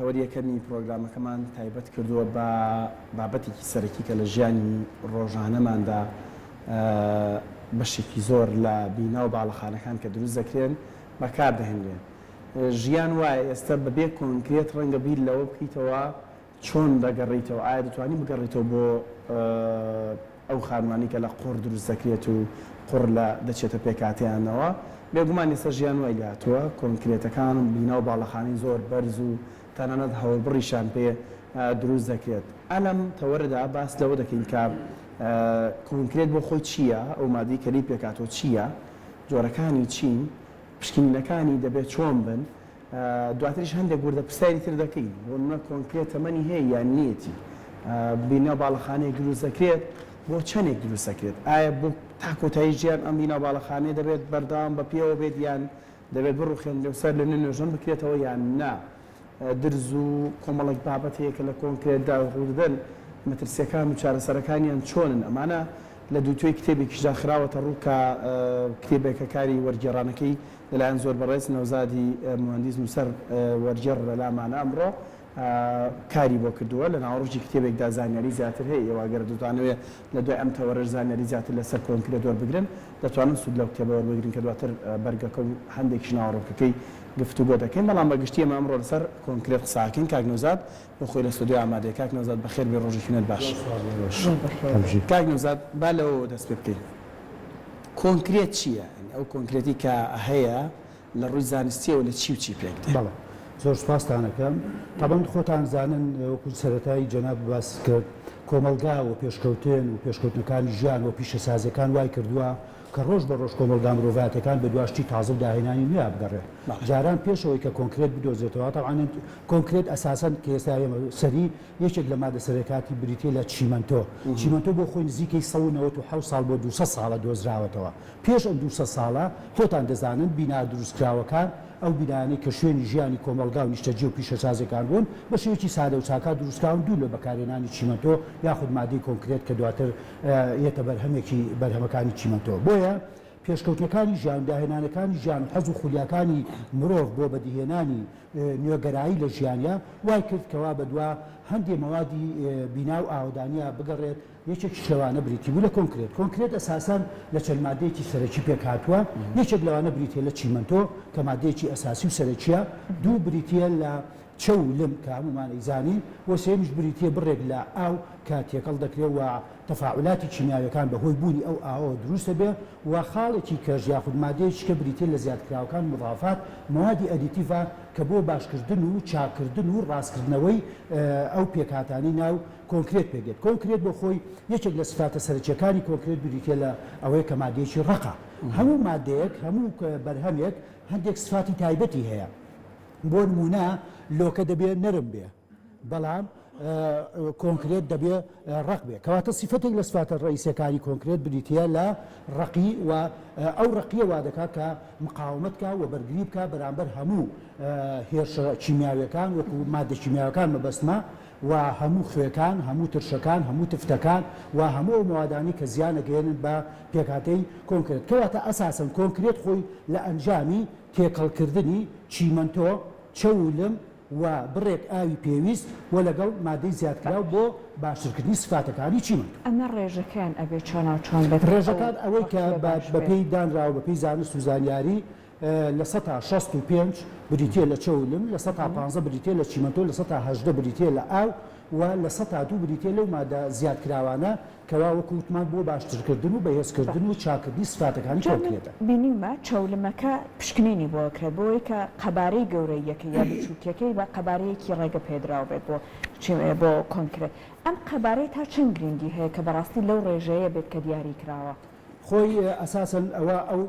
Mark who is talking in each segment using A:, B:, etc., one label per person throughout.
A: تەوەری یەکەمی پرۆگرامەکەمان تایبەت کردووە بە بابەتێکی سەرەکی کە لە ژیانی ڕۆژانەماندا بەشێکی زۆر لە بینا و باڵەخانەکان کە دروست دەکرێن بەکار دەهێنرێن. ژیان وایە ئێستا بەبێ کۆنکرێت ڕەنگە بیر لەوە بکەیتەوە چۆن دەگەڕیتەوە؟ ئایا دەتوانی بگەڕیتەوە بۆ ئەو خانوانەی کە لە قوڕ دروست دەکرێت و قوڕ لە دەچێتە پێکهاتەیانەوە؟ بێگومان ئێستا ژیان وای لێهاتووە، کۆنکرێتەکان بینا و باڵەخانەی زۆر بەرز و تەنانەت هەوربڕیشیان پێ دروست دەکرێت. ئا لەم تەوەرەدا باس لەوە دەکەین کە کۆنکرێت بۆ خۆی چییە، ئەو مادەی کە لێی پێکهاتووە چییە، جۆرەکانی چین، پشکنینەکانی دەبێت چۆن بن، دواتریش هەندێک وردە پرسیاری تر دەکەین، بۆ نمونە کۆنکرێت تەمەنی هەیە یان نییەتی؟ بینا و باڵەخانەیەک دروست دەکرێت بۆ چەندێک دروست دەکرێت؟ ئایا بۆ تا کۆتایی ژیان ئەم بینا و باڵەخانەیە دەبێت بەردەوام بە پێوە بێت یان دەبێت بڕوخێنرێ و سەر لە نوێ نۆژەن بکرێتەوە یان نا؟ درز و کۆمەڵێک بابەت هەیە کە لە کۆنکرێتدا ڕوودەدەن، مەترسییەکان و چارەسەرەکانیان چۆنن؟ ئەمانە لە دووتوێی کتێبێکیشدا خراوەتە ڕوو کە کتێبێکە کاری وەرگێڕانەکەی لەلایەن زۆر بەڕێز نەوزادی موهەندیس نووسەر وەرگێڕ لەلامانە ئەمڕۆ کاری بۆ کردووە. لە ناوەڕۆکی کتێبێکدا زانیاری زیاتر هەیە، ئێوە گەر دەتانەوێ لە دوای ئەم تەوەرەش زانیاری زیاتر لەسەر کۆنکرێت وەربگرن دەتوانن سوود لەو کتێبە وەربگرن کە دواتر بەرگەکە و هەندێکیش ناوەڕۆکەکەی گفتوگۆ دەکەین، بەڵام بە گشتی ئێمە ئەمڕۆ لەسەر کۆنکرێت قسە ئەکەین. کاک نەوزاد بۆ خۆی لە ستۆدیۆ ئامادەیە. کاک نەوزاد بەخێر بێی، ڕۆژێکی نوێت باش.
B: زۆر بەخێر بێی.
A: کاک نەوزاد با لەوەوە دەست پێ بکەین. کۆنکرێت چییە؟ یانی ئەو کۆنکرێتی کە هەیە لە ڕووی زانستییەوە لە چی و چی پێک دێ؟
B: بەڵێ زۆر سوپاستان ئەکەم. تەبعەن خۆتان زانن وەکو سەرەتای جەنابت باست کرد کۆمەڵگا و پێشکەوتن و پێشکەوتنەکانی ژیان و پیشەسازیەکان وای کردووە کە ڕۆژ بە ڕۆژ کۆمەڵگا مرۆڤایەتەکان بە دوا شتی تازە و داهێنانی نوێیا بگەڕێ. جاران پێش ئەوەی کە کۆنکرێت بدۆزرێتەوە تەبعەن کۆنکرێت ئەساسەن کە ئێستا ئێمە سەری یەکێک لە مادە سەرەکاتی بریتیە لە چیمەنتۆ. چیمەنتۆ بۆ خۆی نزیکەی 197 ساڵ بۆ 200 ساڵە دۆزراوەتەوە. پێش ئەم 200 ساڵە خۆتان دەزانن بینا دروستکراوەکان، ئەو بینایانەی کە شوێنی ژیانی کۆمەڵگا و نیشتەجێ و پیشەسازیەکان بوون، بە شێوەیەکی سادە و ساکار دروستکراون دوور لە بەکارهێنانی چیمەنتۆ یاخود مادەی کۆنکرێت کە دواتر یەتە بەرهەمێکی بەرهەمەکانی چیمەنتۆ. بۆیە پێشکەوتنەکانی ژیان و داهێنانەکانی ژیان و حەز و خولیاکانی مرۆڤ بۆ بەدیهێنانی نوێگەرایی لە ژیانیا وای کرد کەوا بەدوا هەندێ مەوادی بینا و ئاوەدانیا بگەڕێت، یەکێکیش لەوانە بریتی بوو لە کۆنکرێت. کۆنکرێت ئەساسەن لە چەند مادەیەکی سەرەکی پێکهاتووە، یەکێک لەوانە بریتیە لە چیمەنتۆ کە مادەیەکی ئەساسی و سەرەکیە، دوو بریتیە لە چەو و لم کە هەموومان ئەیزانین، و سێیەمیش بریتیە بڕێک لە ئاو کە تێکەڵ دەکرێت و تەفاعولاتی کیمیاویەکان بە هۆی بوونی ئەو ئاوەوە دروست دەبێ و خاڵێکی کەش یاخود مادەیەکی کە بریتیە لە زیادکراوەکان مضافات موادی additive کە بۆ باشکردن و چاککردن و ڕاستکردنەوەی ئەو پێکهاتانەی ناو کۆنکرێت پێک دێت. کۆنکرێت بۆ خۆی یەکێک لە سفاتە سەرەکیەکانی کۆنکرێت بریتیە لە ئەوەیە کە مادەیەکی ڕەقە. هەموو مادەیەک هەموو بەرهەمێک هەندێک سفاتی تایبەتی هەیە. بۆ نموونە لۆکە دەبێ نەرم بێ بەڵام کۆنکرێت دەبێ ڕەق بێ. کەواتە سیفەتێک لە سفاتە ڕەئیسیەکانی کۆنکرێت بریتیە لە ڕەقی و ئەو ڕەقیە وا دەکا کە مقاومەت کا و بەرگری بکا بەرامبەر هەموو هێرشە کیمیاویەکان وەکو مادە کیمیاوەکان مەبەستمە و هەموو خوێکان، هەموو ترشەکان، هەموو تفتەکان و هەموو ئەو مەوادانەی کە زیان ئەگەیەنن بە پێکهاتەی کۆنکرێت. کەواتە ئەساسەن کۆنکرێت خۆی لە ئەنجامی تێکەڵکردنی چیمەنتۆ، چەو و لم و بڕێک ئاوی پێویست و لەگەڵ مادەی زیادکراو بۆ باشترکردنی سفاتەکانی چیمەنتۆ.
C: ئەمە ڕێژەکەیان ئەبێ چۆناو چۆن بێت کە ئەو
B: ڕێژەکان ئەوەی کە
C: ڕەقیە باش
B: بە
C: بێت؟
B: پێی دانراوە بە پێی زانست و زانیاری 65% بریتیە لە چەو و لم، 15% بریتیە لە چیمەنتۆ، 18% بریتیە لە ئاو و 2% بریتیە لەو مادە زیادکراوانە کەوا وەکو وتمان بۆ باشترکردن و بەهێزکردن و چاککردنی سفاتەکانی
C: جا من
B: کۆنکرێتە.
C: بینیومە چەولمەکە پشکنینی بۆ ئەکرێت بۆ ئەوەی کە قەبارەی گەورەییەکەی یا بچوکیەکەی بە قەبارەیەکی ڕێگە پێدراو بێت بۆ بۆ کۆنکرێت ئەم قەبارەی تا چەند گرینگی هەیە کە بەڕاستی لەو ڕێژەیە بێت کە دیاری کراوە؟
B: خۆی ئەساسەن ئەوە ئەو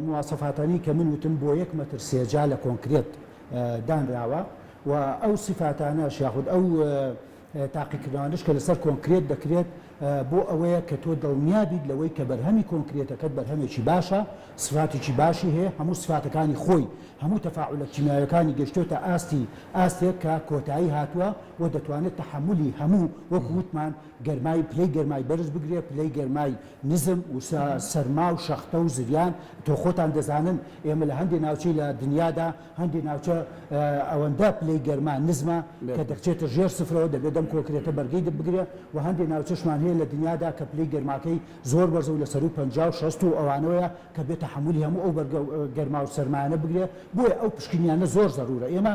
B: مواسەفاتانەی کە من وتم بۆ یەک مەتر سێجا لە کۆنکرێت دانراوە و ئەو سیفاتانەش یاخود ئەو تاقیکردنەوانەش کە لەسەر کۆنکرێت دەکرێت بۆ ئەوەیە کە تۆ دڵنیا بیت لەوەی کە بەرهەمی کۆنکرێتەکەت بەرهەمێکی باشە، سفاتێکی باشی هەیە، هەموو سفاتەکانی خۆی، هەموو تەفاعولە کیمیاویەکانی گەشتۆتە ئاستی ئاستێک کە کۆتایی هاتووە و دەتوانێت تەحەمولی هەموو وەکو وتمان گەرمای پلەی گەرمای بەرز بگرێ، پلەی گەرمای نزم و سەرما و شەختە و زریان، تۆ خۆتان دەزانن ئێمە لە هەندێ ناوچەی لە دنیادا هەندێ ناوچە ئەوەندە پلەی گەرما نزمە کە دەچێتە ژێر سفرەوە دەبێت ئەم کۆنکرێتە بەرگەی بگرێ و هەندێ ناوچەشمان هەیە لە دنیادا کە پلەی گەرماکەی زۆر بەرزە و لە سەروو 50 و 60 و ئەوانەوەیە کە بێ تەحەمولی هەموو ئەو بەرگە گەرما و سەرمایانە بگرێ بۆیە ئەو پشکنیانە زۆر زەرورە ئێمە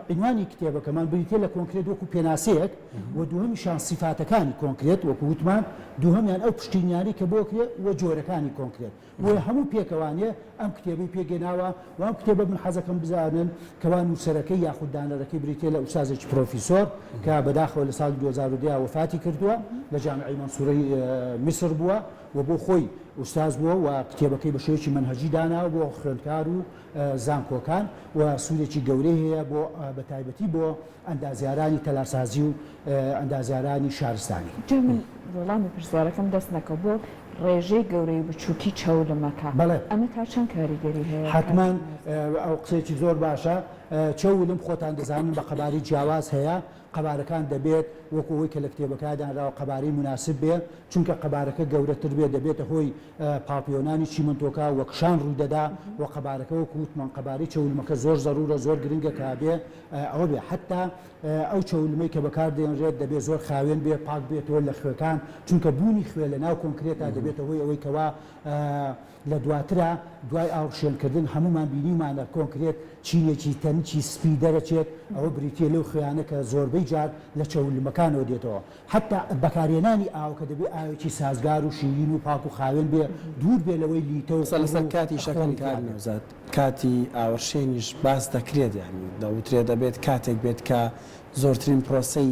B: عینوانی کتێبەکەمان بریتیە لە کۆنکرێت وەکو پێناسەیەک و دووهەمیشان سیفاتەکانی کۆنکرێت وەکو وتمان دووهەمیان ئەو پشکنیانەی کە بۆ کرێ و جۆرەکانی کۆنکرێت بۆیە هەموو پێکەوانێ ئەم کتێبەی پێکهێناوە و ئەم کتێبە من حەزەکەم بزانن کەوا نووسەرەکەی یاخود دانەرەکەی بریتیە لە ئوستازێکی پرۆفیسۆر کە بەداخەوە لە ساڵی 2010 وەفاتی کردووە لە جامیعەی مەنسوورەی میسر بووە و بۆ خۆی ئوستاز بووە و کتێبەکەی بە شێوەیەکی مەنهەجی داناوە بۆ خوێندکار و زانکۆکان و سوودێکی گەورەی هەیە بۆ بەتایبەتی بۆ ئەندازیارانی تەلارسازی و ئەندازیارانی شارستانی.
C: جا من وەڵامی پرسیارەکەم دەست نەکەوت بۆ ڕێژەی گەورەی و بچووکی چەولمەکە
B: بەڵێ.
C: ئەمە تا چەند کاریگەری هەیە کاک
B: حەتمەن
C: نازم؟
B: ئەو قسەیەکی زۆر باشە. چەولم خۆتان دەزانن بە قەبارەی جیاواز هەیە، قەبارەکان دەبێت وەکو ئەوەی کە لە کتێبەکە دانراوە قەبارەی موناسب بێ، چونکە قەبارەکە گەورەتر بێت دەبێتە هۆی پاڵپێوەنانی چیمەنتۆکە و کشان ڕوویدەدا و قەبارەکە وەکو وتمان قەبارەی چەولمەکە زۆر زەرورە زۆر گرنگە کە بێ ئەوە بێ حەتتا ئەو چەولمەی کە بەکار دێنرێت دەبێ زۆر خاوێن بێ پاک بێتەوە لە خوێکان چونکە بوونی خوێ لە ناو کۆنکرێتا دەبێتە هۆی ئەوەی کەوا لە دواترا دوای ئاوڕشێن کردن هەموومان بینیومانە کۆنکرێت چینێکی تەنکی سپی دەرەچێت ئەوە بریتیە لەو خوێیانە کە زۆربەی جار لە چەولمەکانەوە دێتەوە حەتتا بەکارهێنانی ئاوەکە دەبێ ئاوێکی سازگار و شیرین و پاک و خاوێن بێ دوور بێ لەوەی لیتە و
A: قسە
B: قوڕ
A: لەسەر
B: و
A: کاتی شەکەن
B: خۆڵی
A: کاک
B: تیا بێ.
A: نەوزاد کاتی ئاوڕشێنیش باس دەکرێت یانی دەوترێت دەبێت کاتێک بێت کە زۆرترین پرۆسەی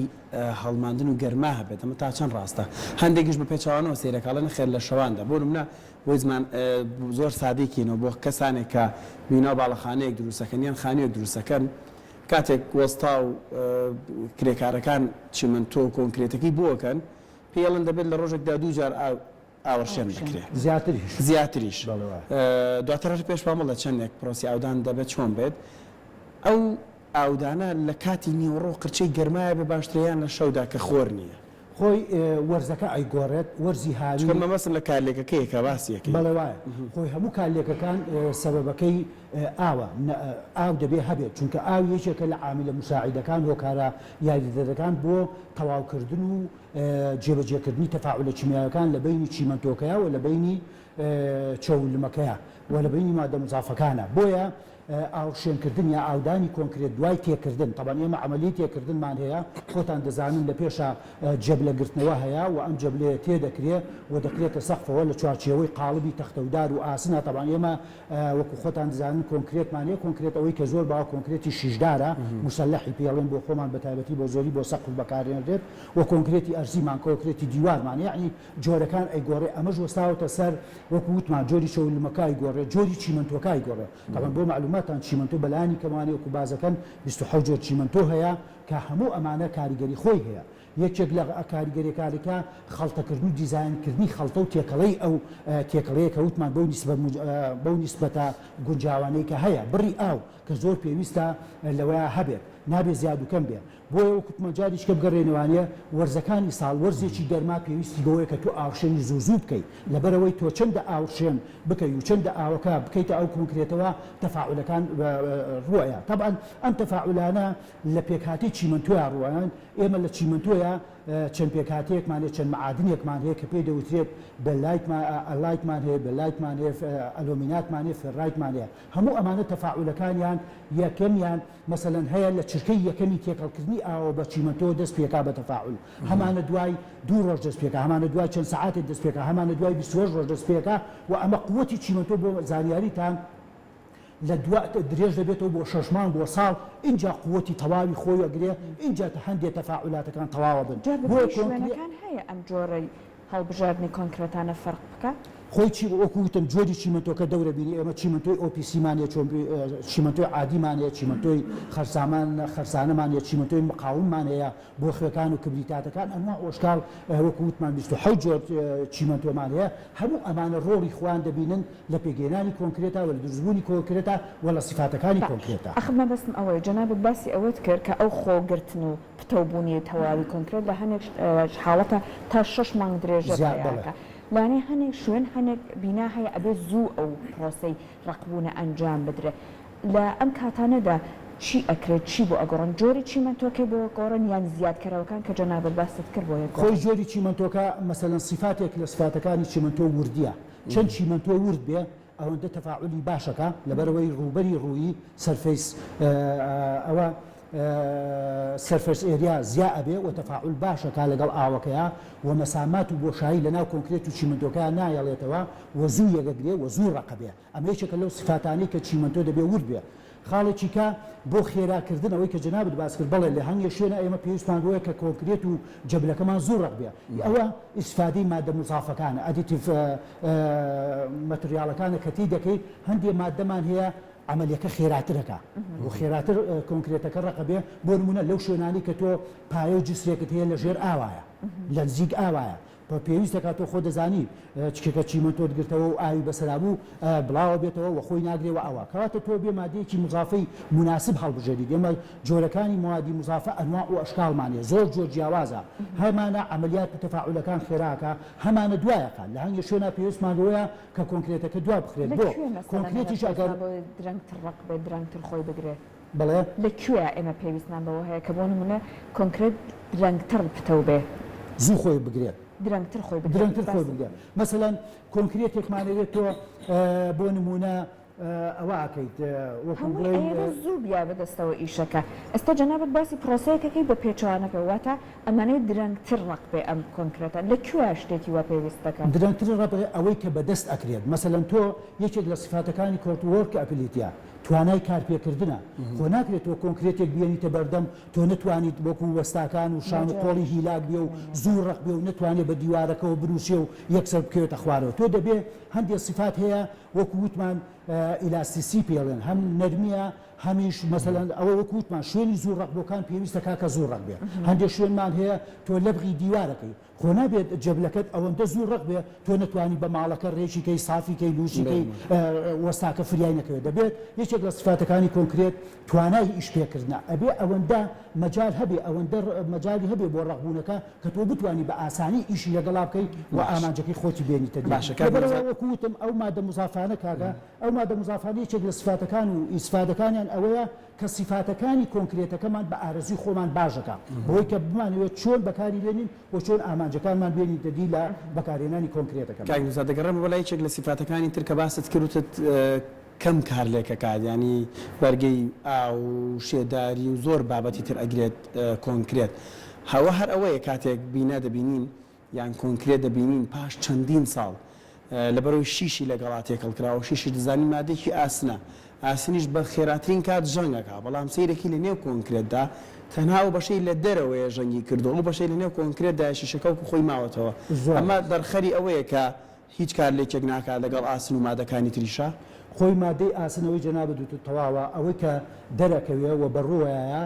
A: هەڵماندن و گەرما هەبێت ئەمە تا چەند ڕاستە هەندێکیش بە پێچەوانەوە سەیرەکە ئەڵێن نەخێر لە شەواندا بۆ نمونە بۆی زمان زۆر سادەی کەینەوە بۆ کەسانێک کە بینا و باڵەخانەیەک دروستەکەن یان خانوویەک دروستەکەن کاتێک وەستا و کرێکارەکان چیمەنتۆ و کۆنکرێتەکەی بۆ ئەکەن پێی ئەڵێن دەبێت لە ڕۆژێکدا دووجار ئاو ئاوڕشێن بکرێ.
B: زیاتریش.
A: زیاتریش.
B: بەڵێ وایە.
A: دواتر هەر پێش پامڵە چەندێک پرۆسی ئاودان دەبێت چۆن بێت ئەو ئاودانە لە کاتی نیوەڕۆ قرچەی گەرمایە بێ باشترە یان لە شەودا کە خۆر نییە؟
B: خۆی وەرزەکە ئەیگۆڕێت وەرزی
A: چونکە
B: هاوین.
A: مەبەستم لە کارلێکەکەیە کە باسی ئەکەی.
B: بەڵێ وایە خۆی هەموو کارلێکەکان سەبەبەکەی ئاوە ئاو دەبێ هەبێت چونکە ئاو یەکێکە لە عامیلە موساعیدەکان هۆکارە یاریدەدەرەکان بۆ تەواوکردن و جێبەجێکردنی تەفاعولە کیمیاویەکان لە بەینی چیمەنتۆکەیا و لە بەینی چەو لمەکەیا و لە بەینی مادە موزافەکانا بۆیە ئاوڕشێنکردن یا ئاودانی کۆنکرێت دوای تێکردن، تەبعەن ئێمە عەمەلیەی تێکردنمان هەیە، خۆتان دەزانن لە پێشا جەبلە گرتنەوە هەیە و ئەم جەبلەیە تێدەکرێ و دەکرێتە سەقفەوە لە چوارچێوەی قاڵبی تەختە و دار و ئاسنە، تەبعەن ئێمە وەکو خۆتان دەزانن کۆنکرێتمان هەیە، کۆنکرێت ئەوەی کە زۆر باوە کۆنکرێتی شیشدارە، موسەلەحی پێڵێن بۆ خۆمان بە تایبەتی بۆ زۆری بۆ سەقف بەکارێنرێت و کۆنکرێتی ئەرزیمان کۆنکرێتی دیوارمان یەعنی جۆرەکان ئەیگۆڕێ ئەمەش وەستاوەتە سەر وەکو وتمان جۆری چەولمەکە ئەیگۆڕێ جۆری چیمەنتۆکە ئەیگۆڕێ تەبعەن بۆ مەعلوماتتان چیمەنتۆ بەلایەنی کەموانەی وەکو بازەکەن 27 جۆر چیمەنتۆ هەیە کە هەموو ئەمانە کاریگەری خۆی هەیە یەکێک لە کاریگەریەکانەکە خەڵتەکردن و دیزاینکردنی خەڵتە و تێکەڵەی ئەو تێکەڵەیە کە وتمان بەو نیسبە بەو نیسبەتە گونجاوانەی کە هەیە بڕی ئاو کە زۆر پێویستە لەوەیا هەبێت نابێ زیاد و کەم بێ بۆیە وەک وتمان جاریچکە بگەڕێنەوانێ وەرزەکانی ساڵ وەرزێکی گەرما پێویستی بەوەیە کە تۆ ئاوڕشێنی زوو زوو بکەی لەبەرئەوەی تۆ چەندە ئاوڕشێن بکەی و چەندە ئاوەکە بکەیتە ئەو کۆنکرێتەوە تەفاعولەکان ڕووئەیا تەبعەن ئەم تەفاعولانە لە پێکهاتەی چیمەنتۆیا ڕووئەیان ئێمە لە چیمەنتۆیا چەند پێکهاتەیەکمان هەیە چەند مەعادنێکمان هەیە کە پێی دەوترێت بێلایتمان ئەلایتمان هەیە بێلایتمان هەیە ئەلۆمیناتمان هەیە فێرایتمان هەیە هەموو ئەمانە تەفاعولەکانیان یەکەمیان مەسەلەن هەیە لە چرکەی یەکەمی تێکەڵکردنی ئاوە بە چیمەنتۆوە دەست پێکا بە تەفاعول هەمانە دوای دوو ڕۆژ دەست پێکا هەمانە دوای چەند سەعاتێک دەست پێکا هەمانە دوای 28 ڕۆژ دەست پێکا و ئەمە قوتی چیمەنتۆ بۆ زانیاریتان لە دوا درێژ دەبێتەوە بۆ شەش مانگ بۆ ساڵ ئینجا قوتی تەواوی خۆی ئەگرێ ئینجا هەندێ تەفاعولاتەکان تەواوە بن
C: جا
B: بۆیە
C: بەپێی
B: کۆنکرێ
C: شوێنەکان هەیە ئەم جۆرەی هەڵبژاردنی کۆنکرێتانە فەرق بکا؟
B: خۆی چی وەکو وتم جۆری چیمەنتۆکە دەورە بینی ئێمە چیمەنتۆی OPC مان هەیە چۆن چیمەنتۆی عادیمان هەیە چیمەنتۆی خەرسامان خەرسانەمان هەیە چیمەنتۆی مقاوممان هەیە بۆ خوێکان و کبریتاتەکان ئەنواع و ئەشکال وەکو وتمان 27 جۆر چیمەنتۆمان هەیە هەموو ئەمانە ڕۆڵی خۆیان دەبینن لە پێکهێنانی کۆنکرێتا و لە دروستبوونی کۆنکرێتا و لە سیفاتەکانی
C: باش
B: کۆنکرێتا.
C: ئەخر مەبەستم ئەوەیە جەنابت باسی ئەوەت کرد کە ئەو خۆگرتن و پتەوبوونی تەواوی کۆنکرێت لە هەنێک حاڵەتا تا شەش مانگ درێژە
B: زیاد
C: پەیا
B: بەڵێ.
C: ئەکا لەوانەیە هەنێک شوێن هەنێک بینا هەیە ئەبێ زوو ئەو پرۆسەی ڕەقبوونە ئەنجام بدرێ لە ئەم کاتانەدا چی ئەکرێت چی بۆ ئەگۆڕن جۆری چیمەنتۆکەی بۆ ئەگۆڕن یان زیادکەرەوەکان کە جەنابت باست کرد بۆ
B: خۆی
C: ئەگۆڕن؟
B: جۆری چیمەنتۆکە مەسەلەن سیفاتێک لە سفاتەکانی چیمەنتۆ وردیە چەند چیمەنتۆ ورد بێ ئەوەندە تەفاعولی باشەکە لەبەرئەوەی ڕووبەری ڕوویی surface ئەوە surface area زیا ئەبێ و تەفاعول باشەکا لەگەڵ ئاوەکەیا و مەسامات و بۆشایی لەناو کۆنکرێت و چیمەنتۆکەیا نایەڵێتەوە و زوو یەکەگرێ و زوو ڕەقەبێ ئەمە یەکێکە لەو سیفاتانەی کە چیمەنتۆ دەبێ ورد بێ. خاڵێکی کە بۆ خێرا کردن ئەوەی کە جەنابت باس کرد بەڵێ لە هەنگێ شوێنا ئێمە پێویستمان بەوەیە کە کۆنکرێت و جەبلەکەمان زوو ڕەق بێ ئەوە ئیسفادەی مادە موزافەکانە additive material ەکانە کە تێی دەکەی هەندێ مادەمان هەیە عەمەلیەکە خێراترەکا و خێراتر کۆنکرێتەکە ڕەقە بێ بۆ نمونە لەو شوێنانەی کە تۆ پایە و جسرێکت هەیە لە ژێر ئاوایە لە نزیک ئاوایە تۆ پێویست دەکات تۆ خۆت دەزانی چکێکە چیمەنتۆت گرتەوە و ئاوی بەسەرا بوو بڵاوە بێتەوە و خۆی ناگرێ و ئەوە کەواتە تۆ بێ مادەیەکی موزافەی موناسب هەڵبژێریت ئێمە جۆرەکانی موادی موزافە ئەنواع و ئەشکاڵمان هەیە زۆر جۆر جیاوازە هەمانە عەمەلیات و تەفاعولەکان خێراکا هەمانە دوایەکا لە هەنگێ شوێنا پێویستمان بەوەیە کە کۆنکرێتەکە دوا بخرێت
C: لە
B: بۆ
C: کوێ مەسەلەن ئێمە
B: کۆنکرێتیش ئەگەر
C: پێویستمان بەوەیە درەنگتر ڕەق بێت درەنگتر خۆی بگرێ؟
B: بەڵێ.
C: لە کوێیا ئێمە پێویستمان بەوە هەیە کە بۆ نموونە کۆنکرێت درەنگتر پتەو بێ؟
B: زوو خۆی بگرێت.
C: درەنگتر خۆی بگرێت.
B: درەنگتر خۆی
C: باس.
B: بگرێت. مەسەلەن کۆنکرێتێکمان ئەوێت تۆ بۆ نموونە ئەوە ئەکەیت وەکوو
C: هەمووی
B: بڵێین.
C: ئەیەوێ زوو بیا بەدەستەوە ئیشەکە. ئێستا جەنابت باسی پرۆسەیەک ئەکەی بە پێچەوانەکەی واتە ئەمانەوێ درەنگتر ڕەق بێ ئەم کۆنکرێتە. لە کوێیا شتێکی وا پێویست دەکا؟
B: درەنگتر ڕەق بێ ئەوەی کە بەدەست ئەکرێت. مەسەلەن تۆ یەکێک لە سیفاتەکانی کۆرت workability ە. توانای کارپێکردنە، خۆ ناکرێت تۆ کۆنکرێتێک بێنیتە بەردەم تۆ نەتوانیت وەکو وەستاکان و شان و قۆڵی هیلاک بێ و زوو ڕەق بێ و نەتوانێ بە دیوارەکەوە بنووسێ و یەکسەر بکەوێتە خوارەوە تۆ دەبێ هەندێ سیفات هەیە وەکو وتمان elasticity پێڵێن هەم نەرمیە هەمیش مەسەلەن ئەوە وەکو وتمان شوێنی زوو ڕەقبۆکان پێویستە کاکە زوو ڕەق بێ هەندێ شوێنمان هەیە تۆ لەبغی دیوارەکەی خۆ نابێت جەبلەکەت ئەوەندە زوو ڕەق بێ تۆ نەتوانی بە ماڵەکە ڕێکی کەی سافی کەی لووسی کەی وەستاکە فریای نەکەوێت دەبێت یەکێک لە سفاتەکانی کۆنکرێت توانای ئیش پێکردنە ئەبێ ئەوەندە مەجال هەبێ ئەوەندە مەجالی هەبێ بۆ ڕەقبوونەکە کە تۆ بتوانی بە ئاسانی ئیشی لەگەڵا بکەی و ئامانجەکەی خۆتی بێنیتە دی
A: باشە کاک
B: لەبەرئەوە
A: نەوزاد.
B: وەکو وتم ئەو مادە موزافانە کاکە ئەو مادە موزافانە یەکێک لە سفاتەکان و ئیسفادەکانیان ئەوەیە کە سیفاتەکانی کۆنکرێتەکەمان بە ئارەزووی خۆمان باش دەکا بەوەی کە بمانەوێت چۆن بەکاری بێنین و چۆن ئامانجەکانمان بێنینتە دی لە بەکارهێنانی کۆنکرێتەکەمان.
A: کاک نوزاد دەگەڕێمەوە بۆ لای یەکێک لە سیفاتەکانی تر کە باست کرد وتت کەم کارلێکەکات یانی بەرگەی ئاو و شێداری و زۆر بابەتی تر ئەگرێت کۆنکرێت هەوە هەر ئەوەیە کاتێک بینا دەبینین یان کۆنکرێت دەبینین پاش چەندین ساڵ لەبەرئەوەی شیشی لەگەڵا تێکەڵ کراوە شیشیش دەزانین مادەیەکی ئاسنە ئاسنیش بە خێراترین کات ژەنگ ئەکا بەڵام سەیرەکی لە نێو کۆنکرێتدا تەنها ئەو بەشەی لە دەرەوەیە ژەنگی کردووە ئەو بەشەی لە نێو کۆنکرێتدایە شیشەکە وەکو خۆی ماوەتەوە
B: زۆر
A: ئەمە دەرخەری ئەوەیە کە هیچ کارلێکێک ناکات لەگەڵ ئاسن و مادەکانی تریشا.
B: خۆی مادەی ئاسن ئەوەی جەنابت وتت تەواوە ئەوەی کە دەرەکەوێ و بەڕووەیە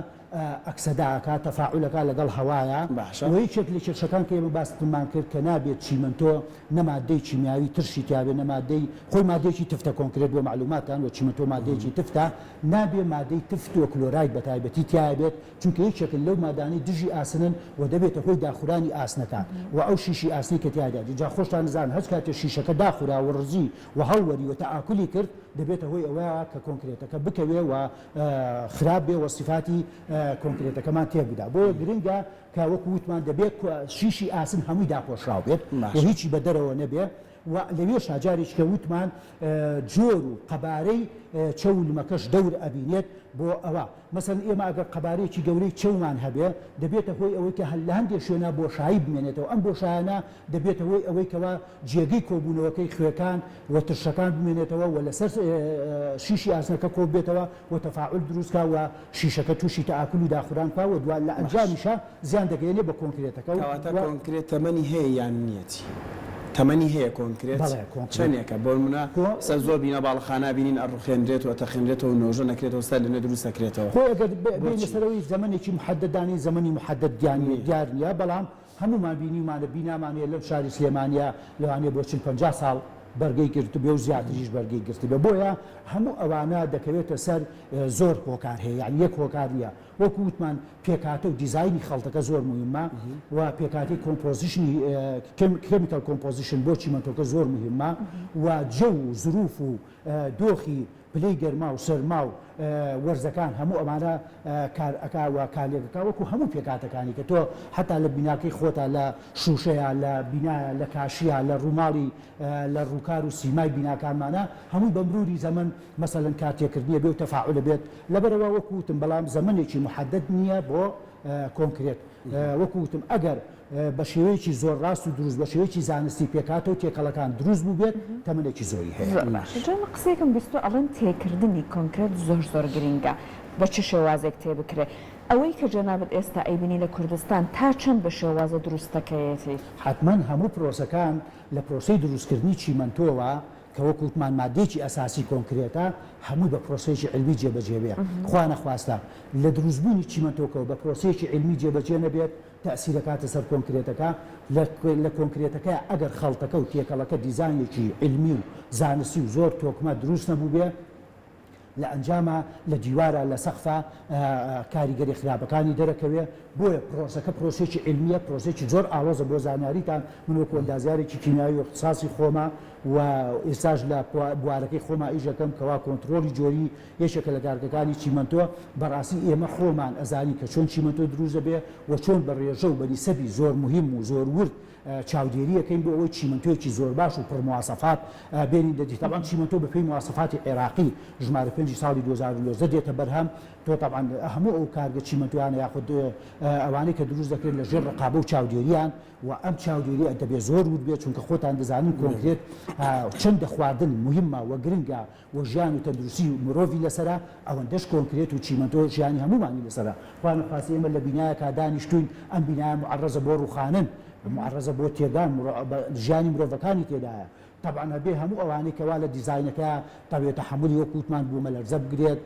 B: ئەکسەدە ئەکا، تەفاعول ئەکا لەگەڵ هەوایا،
A: باشە.
B: وە یەکێک لە کێشەکان کە ئێمە باستمان کرد کە نابێت چیمەنتۆ نە ماددەی کیمیاوی ترشی تیابێ نە ماددەی خۆی ماددەیەکی تفتە کۆنکرێت بۆ مەعلوماتتان وە چیمەنتۆ ماددەیەکی تفتە نابێ ماددەی تفت و کلۆراید بە تایبەتی تیابێت چونکە یەکێکن لەو مادانەی دژی ئاسنن و دەبێتە هۆی داخورانی ئاسنەکان و ئەو شیشی ئاسنەی کە تیایدا جا خۆشتان دەزانن هەچ کاتێ شیشەکە داخورا و ڕزی و هەڵوەری و تەئاکولی کرد دەبێتە هۆی ئەوە کە کۆنکرێتەکە بکەوێ و خراپ بێ و سیفاتی کۆنکرێتەکەمان تێک بدا بۆیە گرنگە کە وەکو وتمان دەبێت شیشی ئاسن هەمووی داپۆشراو بێت و هیچی بە دەرەوە نەبێ و لەوێشا جارێکی کە وتمان جۆر و قەبارەی چەو و لمەکەش دەور ئەبینێت بۆ ئەوە مەسەلەن ئێمە ئەگەر قەبارەیەکی گەورەی چەومان هەبێ دەبێتە هۆی ئەوەی کە لە هەندێک شوێنا بۆشایی بمێنێتەوە ئەم بۆشایانە دەبێتە هۆی ئەوەی کەوا جێگەی کۆبوونەوەکەی خوێکان و ترشەکان بمێنێتەوە و لەسەر شیشی ئاسنەکە کۆببێتەوە و تەفاعول دروست کا و شیشەکە تووشی تەئاکول و داخوران بکا و دوا لە ئەنجامیشا زیان دەگەیەنێ بە کۆنکرێتەکە و
A: کەواتە کۆنکرێت تەمەنی هەیە یان نیەتی؟ تەمەنی هەیە کۆنکرێت؟
B: بەڵێ کۆنکرێت.
A: چەنێکە؟ بۆ نمونە
B: کۆ.
A: سەر زۆر بینا باڵەخانە ئەبینین ئەڕوخێنرێت و ئەتەقێنرێتەوە و نۆژە نەکرێتەوە سەر لەنوێ دروست ئەکرێتەوە.
B: خۆی ئەگەر
A: بۆ
B: بێینە
A: چی؟
B: سەر ئەوەی زەمەنێکی موحەدەد دانێین زەمەنی موحەدەد دیار نیە
A: نیە.
B: دیار نیە بەڵام هەموومان بینیومانە بینامان هەیە لەم شاری سلێمانیە لەوانەیە بۆ 40 50 ساڵ بەرگەی گرتبێ و زیاتریش بەرگەی گرتبێ بۆیە هەموو ئەوانە دەکەوێتە سەر زۆر هۆکار هەیە یانی یەک هۆکار نیە وەکو وتمان پێکهاتە و دیزاینی خەڵتەکە زۆر موهیمە و پێکهاتەی composition ی chemical composition بۆ چیمەنتۆکە زۆر موهیمە و جەو و زروف و دۆخی پلەی گەرما و سەرما و وەرزەکان هەموو ئەمانە کار ئەکا و کارلێک ئەکا وەکو هەموو پێکهاتەکانی کە تۆ حەتا لە بیناکەی خۆتا لە شوشەیا لە بینایە لە کاشیە لە ڕووماڵی لە ڕووکار و سیمای بیناکانمانە هەمووی بە مروری زەمەن مەسەلەن کارتێکردنیە بێ و تەفاعولە بێت لەبەرئەوە وەکو وتم بەڵام زەمەنێکی موحەدەد نیە بۆ کۆنکرێت وەکو وتم ئەگەر بە شێوەیەکی زۆر ڕاست و دروست بە شێوەیەکی زانستی پێکهاتە و تێکەڵەکان دروست بووبێت تەمەنێکی زۆری هەیە.
C: زۆر باشە جا من قسەیەکم بیستوە ئەڵێن تێکردنی کۆنکرێت زۆر زۆر گرینگە بە چ شێوازێک تێ بکرێ ئەوەی کە جەنابت ئێستا ئەیبینی لە کوردستان تا چەند بە شێوازە دروستەکەیەتی؟
B: حەتمەن هەموو پرۆسەکان لە پرۆسەی دروستکردنی چیمەنتۆوە کە وەکو وتمان مادەیەکی ئەساسی کۆنکرێتە، هەمووی بە پرۆسەیەکی عیلمی جێبەجێ بێ. خوا نەخواستە لە دروستبوونی چیمەنتۆکەوە بە پرۆسەیەکی عیلمی جێبەجێ نەبێت، تەئسیر ئەکاتە سەر کۆنکرێتەکە، لە لە کۆنکرێتەکەیا ئەگەر خەڵتەکە و تێکەڵەکە دیزاینێکی عیلمی و زانستی و زۆر تۆکمە دروست نەبووبێ، لە ئەنجاما لە دیوارا لە سەقفا کاریگەریە خراپەکانی دەرەکەوێ، بۆیە پرۆسەکە پرۆسەیەکی عیلمیە، پرۆسەیەکی زۆر ئاڵۆزە بۆ زانیاریتان من وەکو ئەندازیارێکی کیمیاوی ئیختیساسی خۆمە و ئێستاش لە بوارەکەی خۆما ئیش ئەکەم کەوا کۆنترۆڵی جۆری یەکێکە لە کارگەکانی چیمەنتۆ، بەڕاستی ئێمە خۆمان ئەزانین کە چۆن چیمەنتۆ دروست دەبێ و چۆن بە ڕێژە و بە نیسەبی زۆر موهیم و زۆر ورد چاودێری ئەکەین بۆ ئەوەی چیمەنتۆیەکی زۆر باش و پڕ مواسەفات بێنین دە دی. تەبعەن چیمەنتۆ بە پێی مواسەفاتی عێراقی ژمارە پێنجی ساڵی 2019 دێتە بەرهەم. تۆ تەبعەن هەموو ئەو کارگە چیمەنتۆیانە یاخود ئەوانەی کە دروست دەکرێن لە ژێر ڕقابە و چاودێریان و ئەم چاودێریە دەبێ زۆر ورد بێت چونکە خۆتان دەزانن کۆنکرێت چەندە خواردن موهیمە و گرنگە و ژیان و تەندروستی مرۆڤی لەسەرە، ئەوەندەش کۆنکرێت و چیمەنتۆ ژیانی هەموومانی لەسەرە. خوا نەخواستە ئێمە لە بینایەکا دانیشتووین، ئەم بینایە موعەڕەزە بۆ ڕووخانن، موعەڕەزە بۆ تێدان، ژیانی مرۆڤەکانی تێدایە. تەبعەن ئەبێ هەموو ئەوانەی کەوا لە دیزاینەکەیا تەبێ تەحەمولی وەک وتمان بوومەلەرزە بگرێت،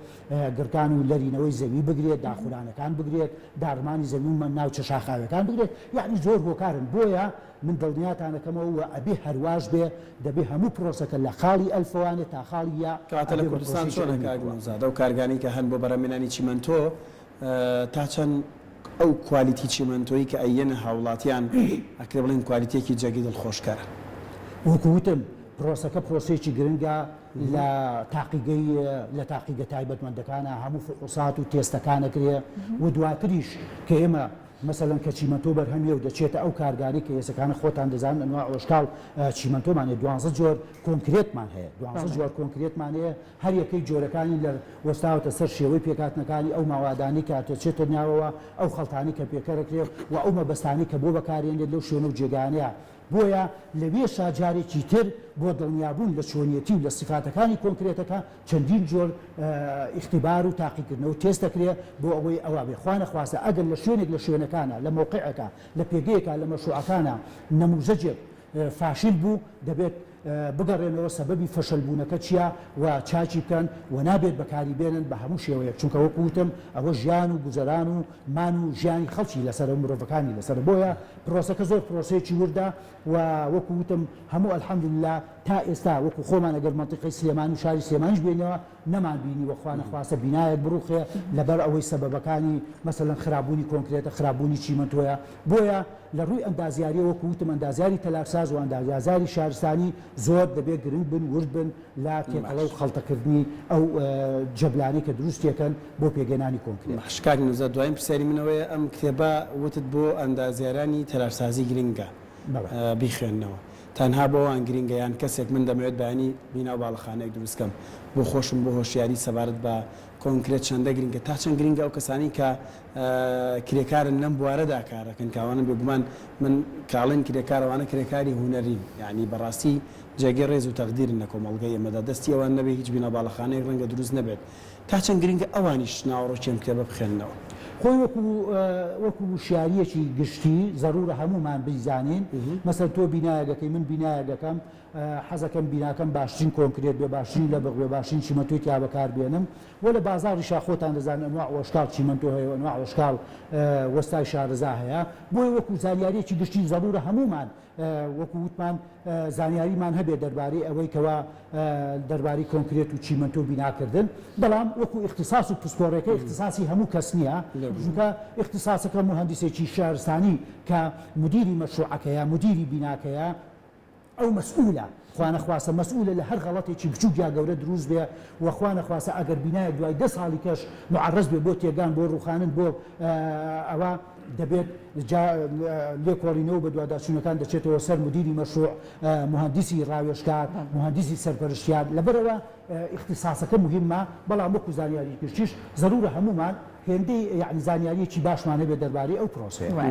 B: گڕکان و لەرینەوەی زەوی بگرێت، داخورانەکان بگرێت، داڕمانی زەوی و ناوچە شاخاویەکان بگرێت، یەعنی زۆر هۆکارن. بۆیە من دڵنیاتان ئەکەمەوە و ئەبێ هەرواش بێ، دەبێ هەموو پرۆسەکە لە خاڵی ئەلفەوانێ تا خاڵی یا
A: کەواتە لە
B: ئەبێ بە
A: کوردستان
B: پرۆسەیەکی
A: چۆنە
B: عیلمی
A: کاک
B: بڕوا.
A: نەوزاد ئەو کارگانەی کە هەن بۆ بەرهەمهێنانی چیمەنتۆ تا چەند ئەو quality چیمەنتۆی کە ئەیەنە هاوڵاتیان ئەکرێ بڵێین quality یەکی جێگەی دڵخۆشکەرە؟
B: وەکو وتم پرۆسەکە پرۆسەیەکی گرنگە لە تاقیگەی لە تاقیگە تایبەتمەندەکانا هەموو فحوسات و تێستەکان ئەکرێ و دواتریش کە ئێمە مەسەلەن کە چیمەنتۆ بەرهەمیە و دەچێتە ئەو کارگانەی کە ئێسەکانە خۆتان دەزانن ئەنواع و ئەشکاڵ چیمەنتۆمان هەیە دوانزە جۆر کۆنکرێتمان هەیە دوانزە جۆر کۆنکرێتمان هەیە هەر یەکەی جۆرەکانی لە وەستاوەتە سەر شێوەی پێکهاتنەکانی ئەو ماوادانەی کە دەچێتە ناوەوە ئەو خەڵتانەی کە پێکەرەکرێ و ئەو مەبەستانەی کە بۆ بەکارێنرێت لەو شوێنە و جێگایانەیە بۆیە لەوێشا جارێکی تر بۆ دڵنیابوون لە چۆنیەتی و لە سیفاتەکانی کۆنکرێتەکە چەندین جۆر ئیختیبار و تاقیکردنەوە و تێست دەکرێ بۆ ئەوەی ئەوە بێ خوا نەخواستە ئەگەر لە شوێنێک لە شوێنەکانا لە مەوقعێکا لە پێگەیەکا لە مەشروعەکانا نەموزەجێک فاشیل بوو دەبێت بگەڕێنەوە سەبەبی فەشەل بوونەکە چیە و چاکی بکەن و نابێت بەکاری بێنن بە هەموو شێوەیەک چونکە وەکو وتم ئەوە ژیان و گوزەران و مان و ژیانی خەڵکی لەسەرە و مرۆڤەکانی لەسەرە بۆیە پرۆسەکە زۆر پرۆسەیەکی وردە و وەکو وتم هەموو الحمدللە تا ئێستا وەکو خۆمان ئەگەر مەنتیقەی سلێمانی و شاری سلێمانیش بێینەوە نەمان بینیوە خوا نەخواستە بینایەک بڕوخێ لەبەر ئەوەی سەبەبەکانی مەسەلەن خراپبوونی کۆنکرێتە خراپبوونی چیمەنتۆیە بۆیە لە ڕووی ئەندازیاریەوە وەکو وتم ئەندازیاری تەلارساز و ئەندازیاری شارستانی زۆر دەبێ گرنگ بن ورد بن لە تێکەڵە و
A: باش.
B: خەڵتەکردنی ئەو جەبلانەی کە دروستیەکەن بۆ پێکهێنانی کۆنکرێت.
A: باش کاک نەوزاد دوایین پرسیاری من ئەوەیە ئەم کتێبە وتت بۆ ئەندازیارانی تەلارسازی گرنگە
B: بەڵێ.
A: بیخوێننەوە تەنها بۆ ئەوان گرنگە یان کەسێک من دەمەوێت بەیانی بینا و باڵەخانەیەک دروست کەم بۆ خۆشم بۆ هۆشیاری سەبارەت بە کۆنکرێت چەندە گرنگە تا چەند گرنگە ئەو کەسانەی کە کرێکارن لەم بوارەدا کار دەکەن کە ئەوانە بێگومان من کاڵێن کرێکار ئەوانە کرێکاری هونەرین یانی بەڕاستی جێگەی ڕێز و تەقدیرن لە کۆمەڵگەی ئێمەدا دەستی ئەوان نەبێ هیچ بینا باڵەخانەیەک ڕەنگە دروست نەبێت تا چەند گرنگە ئەوانیش ناوەڕۆکی ئەم کتێبە بخوێننەوە؟
B: خۆی وەکو وەکو وشیارییەکی گشتی زەرورە هەموومان بیزانین مەسەلەن تۆ بینایەک ئەکەی من بینایەک ئەکەم حەزەکەم بیناکەم باشترین کۆنکرێت بێ باشترین لەبق بێ باشترین چیمەنتۆی تیا بەکار بێنم وە لە بازاڕیشا خۆتان دەزانن ئەنواع و ئەشکاڵ چیمەنتۆ هەیە و ئەنواع و ئەشکاڵ وەستای شارەزا هەیە بۆیە وەکو زانیارییەکی گشتی زەرورە هەموومان وەکو وتمان زانیاریمان هەبێت دەربارەی ئەوەی کەوا دەربارەی کۆنکرێت و چیمەنتۆ و بیناکردن، بەڵام وەکو ئیختیساس و پسپۆڕێکە ئیختیساسی هەموو کەس نییە، چونکە ئیختیساسەکە موهەندیسێکی شارستانی کە مودیری مەشروعەکەیە، مودیری بیناکەیە، ئەو مەسئولە، خوانەخواستە مەسئولە لە هەر غەڵەتێکی بچوک یا گەورە دروست بێ و خوانەخواستە ئەگەر بینایەک دوای دە ساڵی کەش موعەڕەز بێ بۆ تێکدان بۆ ڕووخانن بۆ ئەوە دەبێت جا لێکۆڵینەوە و بەدواداچوونەکان دەچێتەوە سەر مودیری مەشروع، موهەندیسی ڕاوێژکار، موهەندیسی سەرپەرشتیار، لەبەرئەوە ئیختیساسەکە موهیمە، بەڵام وەکو زانیاری گشتیش زەرورە هەموومان هێندەی یەعنی زانیارییەکی باشمان هەبێت دەربارەی ئەو پرۆسەیە.